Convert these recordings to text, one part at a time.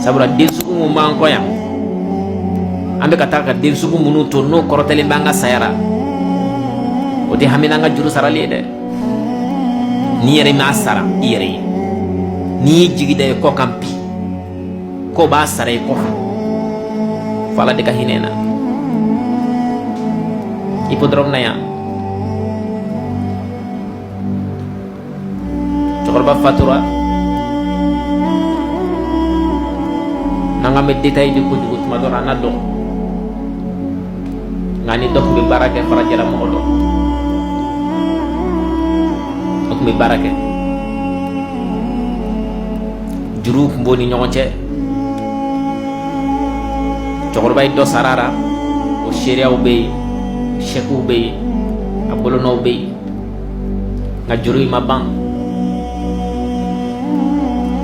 Sabula den sugu mun b'an kɔ yan, an bɛ ka taa ka den sugu minnu to, n'o kɔrɔtɛlen b'an ka saya ra, o tɛ hami n'an ka juru sarali ye dɛ. N'i yɛrɛ m'a sara i yɛrɛ ye, n'i y'i jigi da i kɔ kan bi k'o b'a sara i kɔfɛ, fo Ala de ka hinɛ na. Hippodrome na yan, cɛkɔrɔba fatura. N'an k'an bɛ détail di kojugu, tuma dɔ la an na dɔn, nka ni dɔ tun bɛ baara kɛ farajɛla mɔgɔ dɔ, o tun bɛ baara kɛ, juruw tun b'o ni ɲɔgɔn cɛ. Cɛkɔrɔba ye dɔ sara la, o seereyaw bɛ yen, sɛkiw bɛ yen, a bolonɔw bɛ yen, nka juru in ma ban.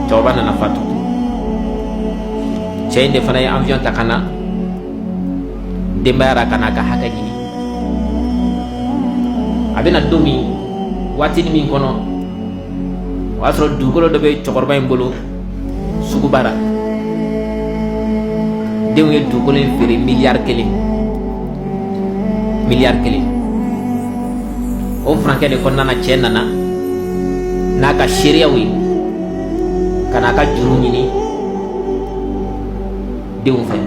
Cɛkɔrɔba nana fatu. Cɛ in de fana ye avion ta ka na denbaya ra, ka n'a ka hakɛ ɲini. A bɛna don min, waatinin min kɔnɔ, o y'a sɔrɔ dugukolo dɔ bɛ cɛkɔrɔba in bolo suguba ra. Denw ye dugukolo in feere miliyari 1, miliyari 1. O furankɛ de kɔnɔna na, cɛ nana n'a ka seereyaw ye ka n'a ka juru ɲini denw fɛ,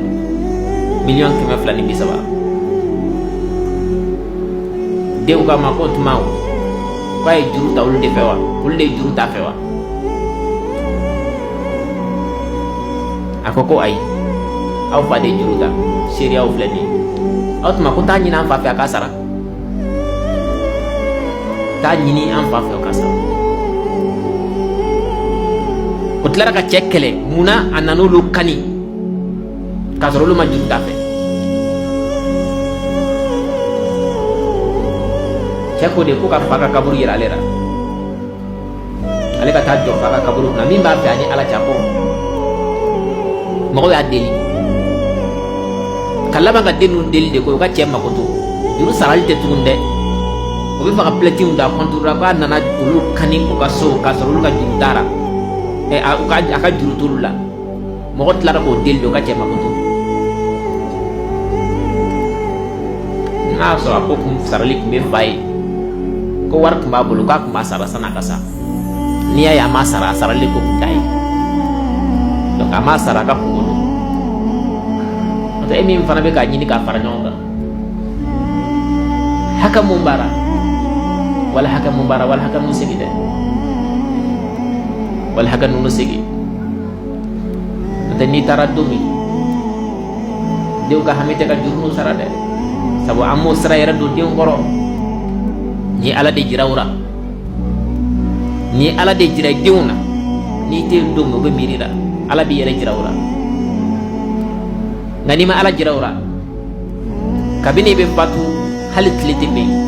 miliyɔn 230. Denw k'a ma k'o tuma o k'a ye juru ta olu de fɛ wa? Olu de ye juru t'a fɛ wa? A ko ko ayi, aw fa de ye juru ta, seereyaw filɛ nin ye. Aw tuma ko taa ɲini an fa fɛ a k'a sara, taa ɲini an fa fɛ o k'a sara. O tilara ka cɛ kɛlɛ. Mun na a nan'olu kani k'a sɔrɔ olu ma juru t'a fɛ? Cɛ ko de ko ka fa ka kaburu yira ale la, ale ka taa jɔ fa ka kaburu kunna. Min b'a fɛ ani Ala cɛ, a ko mɔgɔw y'a deli ka laban ka den ninnu deli de ko u ka cɛ makoto. Juru sarali tɛ tugun dɛ, o bɛ fɛ ka plainte da contre la k'a nana olu kani u ka so k'a sɔrɔ olu ka juru t'a la, ɛ a ka juru t'olu la. Mɔgɔ tilara k'o deli de u ka cɛ makoto. N'a y'a sɔrɔ a ko kun sarali tun bɛ fa ye, ko wari tun b'a bolo, k'a tun b'a sara san'a ka sa. N'i y'a ye a m'a sara, a sarali ko kun t'a ye, donc a m'a sara, a ka kungo don. N'o tɛ, e min fana bɛ k'a ɲini k'a fara ɲɔgɔn kan, hakɛ mun b'a la, wala hakɛ mun b'a la, wala hakɛ mun segin dɛ, wala hakɛ ninnu segin. N'o tɛ, n'i taara don min, denw ka hami tɛ ka juru ninnu sara dɛ, sabu an m'o sira yɛrɛ don denw kɔrɔ. Ni Ala de jira u la, ni Ala de jira denw na, n'i tɛ yen don min, u bɛ miiri la, Ala b'i yɛrɛ jira u la. Nka n'i ma Ala jira u la, kabini i bɛ fatu, hali tile tɛ bɛn.